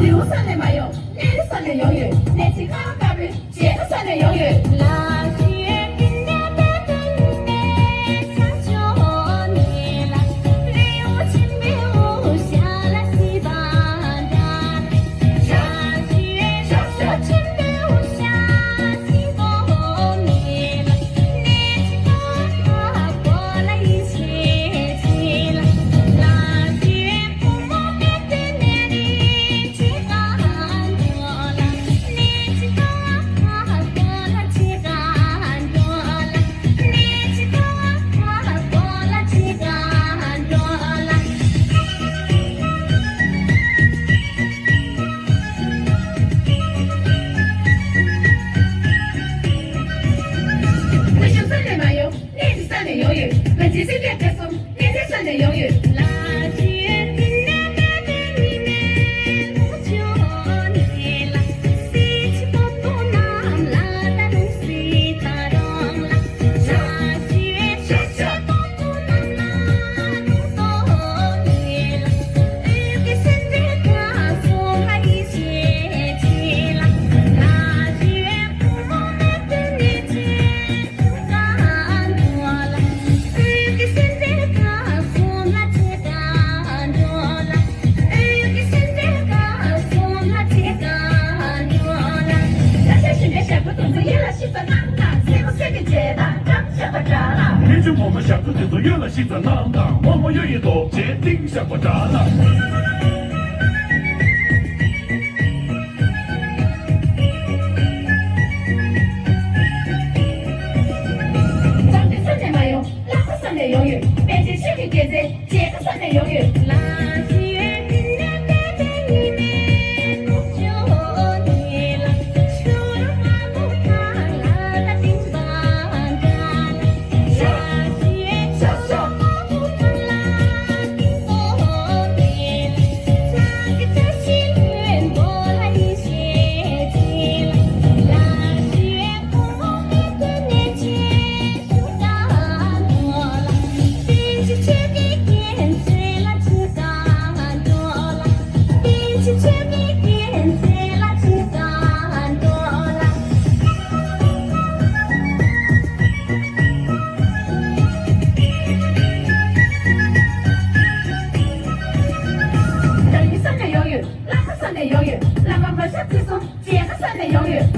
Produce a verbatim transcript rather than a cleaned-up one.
ལེའུ་ས་ནས་མ་ཡོང་། གནས་རི་ས་ནས་ཡོང་ཡོད། གནས་ཆེན་ཁ་བ་དཀར་པོའི་བྱེ་ཐང་ས་ནས་ཡོང་ཡོད། ས་ནས་མ་ཡོང་། གནས་འདི་ས་ནས་ཡོང་ཡོད། ང་ཚོའི་སེམས་ཅན་ཐེ་ཚོམ། གནས་འདི་ས་ནས་ཡོང་ཡོད། ཕན་ཆུང་བུ་མོ་ཞབས་བྲོ་དེ་ཚོ་གཡས་ལ་ཤིག་ཙམ་གནང་དང་། རྨོ་མོ་གཡུ་ཡི་རྡོ་རྗེ་གཏིང་ཤག་པ་འདྲ་ལ། ཙང་ཏེ་ས་ནས་མ་ཡོང་། ལྷ་ས་ས་ནས་ཡོང་ཡོད། པཎ་ཆེན་ཆོས་ཀྱི་རྒྱལ་མཚན་བྱེ་ཐང་ས་ནས་ཡོང་ཡོད། རང་ཡུལ་ས་ནས་ཡོང་ཡོད། བླ་མ་ས་ནས་ཡོང་ཡོད། བླ་མ་མ་ཤག་ཚེ་སྲོང་བྱེ་ཐང་ས་ནས་ཡོང་ཡོད།